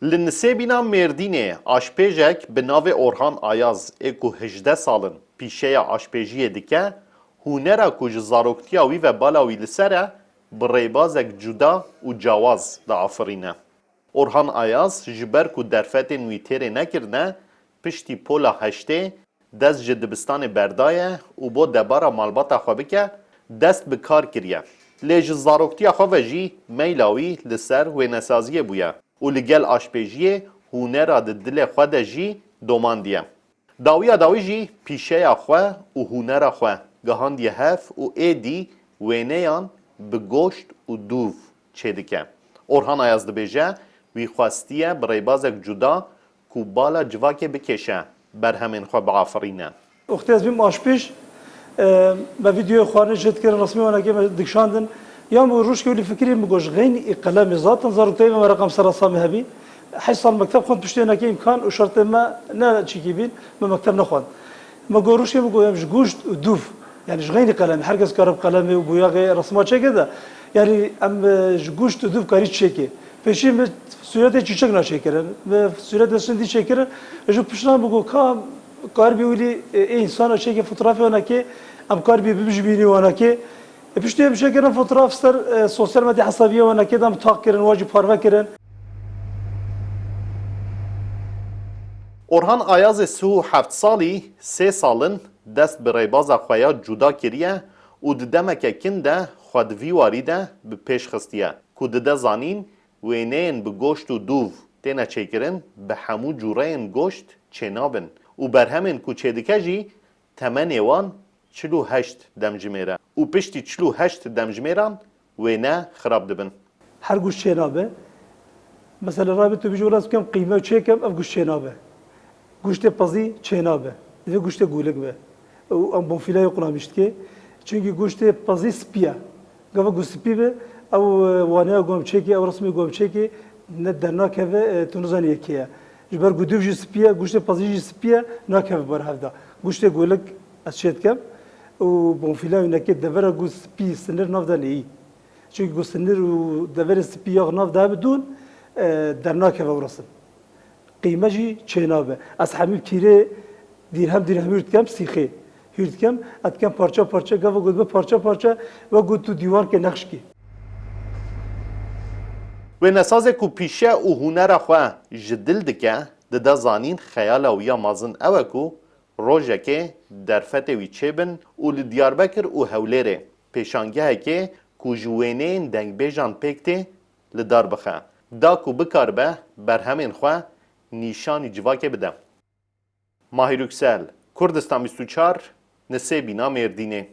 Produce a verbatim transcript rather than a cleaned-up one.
Li Nisêbîna Mêrdînê aşpêjek bi navê Orhan Ayaz ê ku hejdeh sal in pîşeya aşpêjiyê dike, hûnera ku ji zaroktiya wî ve bala wî li ser e, bi rêbazek cuda û cawaz diafirîne. Orhan Ayaz ji ber ku derfetên wî têrê nekirine, piştî pola heştê dest ji dibistanê berdaye û bo debara malbata xwe bike, dest bi kar kiriye. Lê ji zaroktiya xwe ve jî meyla wî li ser wênesaziyê bûye û li gel aşpêjiyê hûnera di dilê xwe de jî domandiye. Dawiya dawî jî pîşeya xwe û hûnera xwe gihandiye hev û êdî wêneyan bi goşt û dûv çêdike. Orhan Ayaz dibêje, wî xwestiye bi rêbazek cuda ku bala civakê bikêşe, berhemên xwe biafirîne. Wextê ez bîm aşpêj, e, me vîdeoyê xwarinê jê dikirin, resmê wanakê me dikişandin. Yan bi rûşkê wî li fikirî min got, ji xeynî ê qelemê, zaten zaroktayî me mereqa em ser ressamê hebî. Heşt sal mekteb xwend, piştê hinekê îmkan û şertên me ne çîkî bîn, me mekteb nexwend. Me got, rûşkê min got, em ji goşt û dûv, yanî ji xeynî qelemê, her kes kare bi qelemê û boyaxê resma çêke de, yanî em, e, ji goşt û dûv karî çêkê. Pêşî min sûretê çîçek na çêkirin, min sûretê sindî çêkirin. Ji piştan min got, ka karibî wîlî, e, ê însana çêkê, fotografê wanakê, em karibî bibijmînî wanakê. E, piştî em çêkirin fotograf ser, e, sosyal medya hesabiyê wanakê de em taq kirin, wa jî parve kirin. Orhan Ayazê sî û heft salî sê sal in dest bi rêbaza xwe ya cuda kiriye û di demeke kin de xwe di vî warî de bi pêş xistiye ku dide zanîn, wêneyên bi goşt û dûv têne çêkirin, bi hemû cûreyên goşt çênabin û berhemên ku çêdike jî temenê wan çil û heşt demjimêr e û piştî çil û heşt demjimêran wêne xirab dibin. Her goşt çênabe. Mesela rabê tu bijî wela ez bikem qîme û çêkem, ev goşt çênabe. Goştê pezî çênabe. Divê goştê gulik be. Û em bonfîlayê qulamîş dike. Çunkî goştê pezî spî ye. Gava ku spî be, ew, e, waneya ku em çêkê, ew resmê ku em çêkê, ne dernakeve, e, tu nizanî yê kê ye. Ji ber ku dûv jî spî ye, goştê pezî jî spî ye, nakeve ber hev de. Goştê gulik ez çê dikem û bonfîla wî nekê devera ku spî sinir nav de neyî. Çunkî ku sinir û deverê spî ya nav de hebidûn, e, dernakeve ew resim. Qîme jî çênabe. Ez hemî kîrê dîrhem, dîrhem hûr dikem, sîxê hûr dikem, ez dikem parça parça, gava ku dibe parça parça, wek ku tu dîwarkê nexş kî. Wênesazê ku pîşe û hûnera xwe ji dil dike, dide zanîn xeyala wî ya mezin ew e ku rojekê derfetê wî çêbin û li Diyarbekir û Hewlêrê pêşangehekê ku ji wêneyên dengbêjan pêk tê, li dar bixe, da ku bikaribe berhemên xwe nîşanî civakê bide. Mahir Yüksel, Kurdistan bîst û çar, Nisêbîna Mêrdînê.